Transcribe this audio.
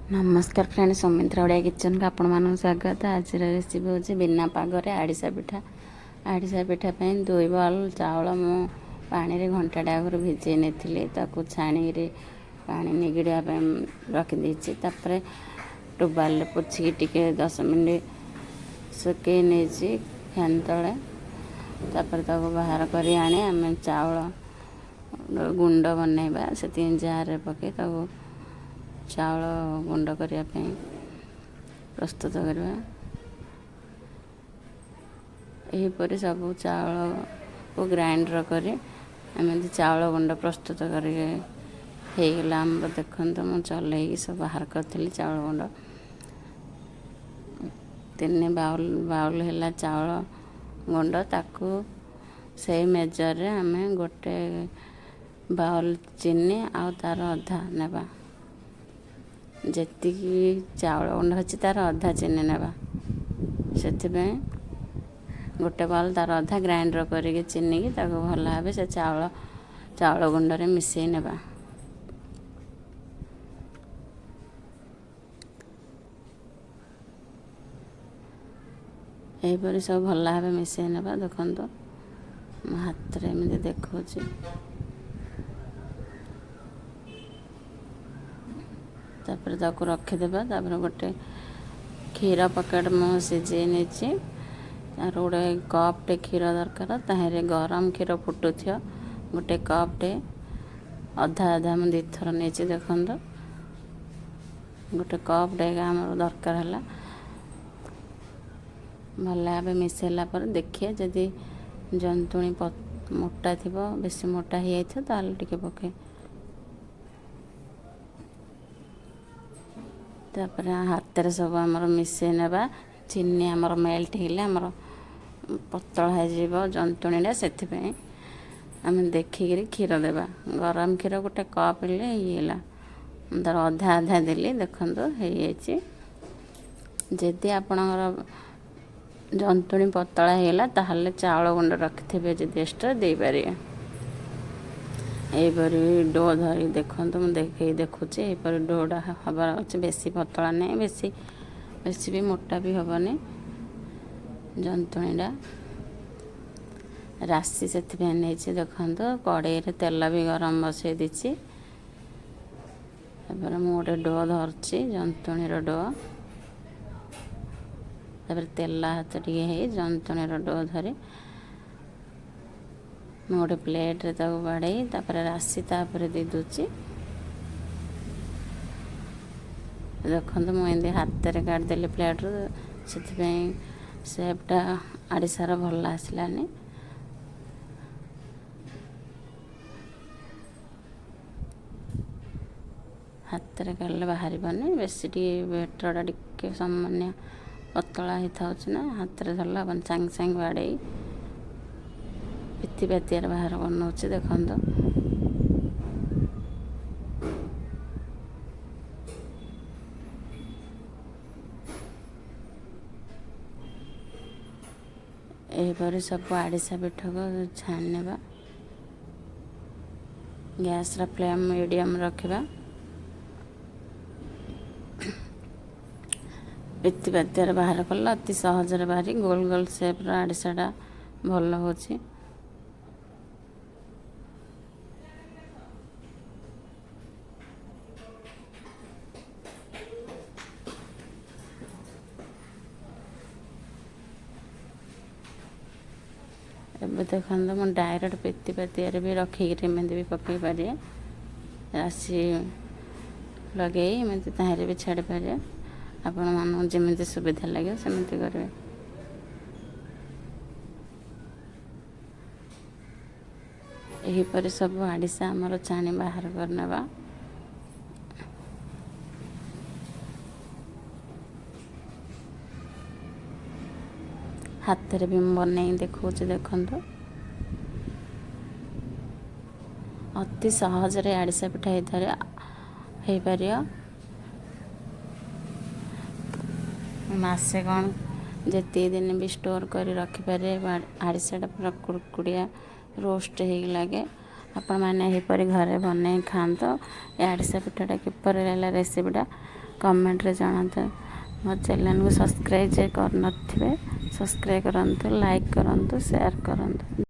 ନମସ୍କାର ଫ୍ରେଣ୍ଡ, ସୁମିତ୍ରା ଓଡ଼ିଆ କିଚେନ୍କୁ ଆପଣମାନଙ୍କୁ ସ୍ୱାଗତ। ଆଜିର ରେସିପି ହେଉଛି ବିନା ପାଗରେ ଆଡ଼ିସା ପିଠା। ଆଡ଼ିସା ପିଠା ପାଇଁ 2 ବାଉଲ୍ ଚାଉଳ ମୁଁ ପାଣିରେ ଘଣ୍ଟାଟେ ଆଗରୁ ଭିଜେଇ ନେଇଥିଲି। ତାକୁ ଛାଣିକିରି ପାଣି ନିଗିଡ଼ିବା ପାଇଁ ରଖିଦେଇଛି। ତାପରେ ଟୁବାଲରେ ପୋଛିକି ଟିକେ 10 ମିନିଟ୍ ଶୁଖେଇ ନେଇଛି ଫ୍ୟାନ୍ ତଳେ। ତାପରେ ତାକୁ ବାହାର କରି ଆଣି ଆମେ ଚାଉଳ ଗୁଣ୍ଡ ବନେଇବା। ସେଥିପାଇଁ ଜାରରେ ପକାଇ ତାକୁ ଚାଉଳ ଗୁଣ୍ଡ କରିବା ପାଇଁ ପ୍ରସ୍ତୁତ କରିବା। ଏହିପରି ସବୁ ଚାଉଳକୁ ଗ୍ରାଇଣ୍ଡର କରି ଏମିତି ଚାଉଳ ଗୁଣ୍ଡ ପ୍ରସ୍ତୁତ କରି ହେଇଗଲା ଆମର। ଦେଖନ୍ତୁ, ମୁଁ ଚଲେଇକି ସବୁ ବାହାର କରିଥିଲି ଚାଉଳ ଗୁଣ୍ଡ। 3 ବାଉଲ୍ ହେଲା ଚାଉଳ ଗୁଣ୍ଡ। ତାକୁ ସେଇ ମେଜରରେ ଆମେ ଗୋଟେ ବାଉଲ୍ ଚିନି ଆଉ ତା'ର ଅଧା ନେବା। ଯେତିକି ଚାଉଳ ଗୁଣ୍ଡ ଅଛି, ତା'ର ଅଧା ଚିନି ନେବା। ସେଥିପାଇଁ ଗୋଟେ ବାଉଲ୍ ତା'ର ଅଧା ଗ୍ରାଇଣ୍ଡର କରିକି ଚିନିକି ତାକୁ ଭଲ ଭାବେ ସେ ଚାଉଳ ଗୁଣ୍ଡରେ ମିଶାଇ ନେବା। ଏହିପରି ସବୁ ଭଲ ଭାବେ ମିଶାଇ ନେବା। ଦେଖନ୍ତୁ, ମୁଁ ହାତରେ ଏମିତି ଦେଖାଉଛି। ତାପରେ ତାକୁ ରଖିଦେବା। ତାପରେ ଗୋଟେ କ୍ଷୀର ପକେଟ୍ ମୁଁ ସିଝେଇ ନେଇଛି। ତାର ଗୋଟେ କପ୍ଟେ କ୍ଷୀର ଦରକାର। ତାହିଁରେ ଗରମ କ୍ଷୀର ଫୁଟୁଥିବ ଗୋଟେ କପ୍ଟେ, ଅଧା ଅଧା ମୁଁ 2ଥର ନେଇଛି। ଦେଖନ୍ତୁ, ଗୋଟେ କପ୍ଟେ ଆମର ଦରକାର ହେଲା। ଭଲ ଭାବେ ମିଶାଇଲା ପରେ ଦେଖିବା, ଯଦି ଜନ୍ତୁଣି ମୋଟା ଥିବ, ବେଶୀ ମୋଟା ହେଇଯାଇଥିବ, ତାହେଲେ ଟିକେ ପକାଇ ତାପରେ ହାତରେ ସବୁ ଆମର ମିଶାଇ ନେବା। ଚିନି ଆମର ମେଲ୍ଟ ହେଲେ ଆମର ପତଳା ହେଇଯିବ ଜନ୍ତୁଣିଟା। ସେଥିପାଇଁ ଆମେ ଦେଖିକିରି କ୍ଷୀର ଦେବା। ଗରମ କ୍ଷୀର ଗୋଟେ କପ୍ ହେଲେ ହେଇଗଲା। ମୁଁ ତା'ର ଅଧା ଅଧା ଦେଲି। ଦେଖନ୍ତୁ, ହେଇଯାଇଛି। ଯଦି ଆପଣଙ୍କର ଜନ୍ତୁଣି ପତଳା ହେଇଗଲା, ତାହେଲେ ଚାଉଳ ଗୁଣ୍ଡ ରଖିଥିବେ ଯଦି ଏକ୍ସଟ୍ରା, ଦେଇପାରିବେ। ଏହିପରି do ଧରି ଦେଖନ୍ତୁ, ମୁଁ ଦେଖେଇ ଦେଖୁଛି। ଏହିପରି ଡୋଟା ହେବାର ଅଛି। ବେଶୀ ପତଳା ନାହିଁ, ବେଶୀ ବେଶୀ ବି ମୋଟା ବି ହେବନି ଜନ୍ତୁଣିଟା। ରାଶି ସେଥିପାଇଁ ନେଇଛି। ଦେଖନ୍ତୁ, କଡ଼େଇରେ ତେଲ ବି ଗରମ ବସେଇ ଦେଇଛି। ତାପରେ ମୁଁ ଗୋଟେ do ଧରିଛି, ଜନ୍ତୁଣିର do. ତାପରେ ତେଲ ହାତ ଟିକେ ହେଇ ଜନ୍ତୁଣିର do ଧରି ମୁଁ ଗୋଟେ ପ୍ଲେଟ୍ରେ ତାକୁ ବାଡ଼େଇ ତାପରେ ରାଶି ତାପରେ ଦେଇ ଦେଉଛି। ଦେଖନ୍ତୁ, ମୁଁ ଏମିତି ହାତରେ କାଟିଦେଲି ପ୍ଲେଟ୍ରୁ, ସେଥିପାଇଁ ସେପ୍ଟା ଆଡ଼ିଶାର ଭଲ ଆସିଲାନି। ହାତରେ କାଢ଼ିଲେ ବାହାରିବନି। ବେଶୀ ଟିକେ ବେଟରଟା ଟିକେ ସାମାନ୍ୟ ପତଳା ହେଇଥାଉଛି ନା, ହାତରେ ଧରିଲେ ହେବନି। ସାଙ୍ଗେ ସାଙ୍ଗେ ବାଡ଼େଇ ପିତି ପାତିଆରେ ବାହାର ବନଉଛି। ଦେଖନ୍ତୁ, ଏହିପରି ସବୁ ଆଡ଼ିଶା ପିଠାକୁ ଛାଣି ନେବା। ଗ୍ୟାସ୍ର ଫ୍ଲେମ୍ ମିଡ଼ିୟମ୍ ରଖିବା। ପିତି ପାତିଆରେ ବାହାର କଲେ ଅତି ସହଜରେ ବାହାରି ଗୋଲ ଗୋଲ ସେପ୍ର ଆଡ଼ିଶାଟା ଭଲ ହେଉଛି। ଏବେ ଦେଖନ୍ତୁ, ମୁଁ ଡାଇରେକ୍ଟ ପେତି ପାତିଆରେ ବି ରଖିକିରି ଏମିତି ବି ପକାଇ ପାରିବେ। ରାଶି ଲଗେଇ ଏମିତି ତାହିଁରେ ବି ଛାଡ଼ିପାରିବେ। ଆପଣମାନଙ୍କୁ ଯେମିତି ସୁବିଧା ଲାଗିବ, ସେମିତି କରିବେ। ଏହିପରି ସବୁ ଆଡ଼ିଶା ଆମର ଛାଣି ବାହାର କରିନେବା। ହାତରେ ବି ମୁଁ ବନେଇକି ଦେଖାଉଛି। ଦେଖନ୍ତୁ, ଅତି ସହଜରେ ଆଡ଼ିଶା ପିଠା ହେଇପାରିବ। ମାସେ କ'ଣ, ଯେତିକି ଦିନ ବି ଷ୍ଟୋର୍ କରି ରଖିପାରିବେ। ଆଡ଼ିଶାଟା ପୁରା କୁଡ଼କୁଡ଼ିଆ ରୋଷ୍ଟ ହେଇକି ଲାଗେ। ଆପଣମାନେ ଏହିପରି ଘରେ ବନେଇ ଖାଆନ୍ତୁ। ଏ ଆଡ଼ିଶା ପିଠାଟା କିପରି ହେଲା, ରେସିପିଟା କମେଣ୍ଟରେ ଜଣାନ୍ତୁ। ମୋ ଚ୍ୟାନେଲକୁ ସବସ୍କ୍ରାଇବ୍ ଯେ କରିନଥିବେ, ସବସ୍କ୍ରାଇବ୍ କରନ୍ତୁ, ଲାଇକ୍ କରନ୍ତୁ, ସେୟାର କରନ୍ତୁ।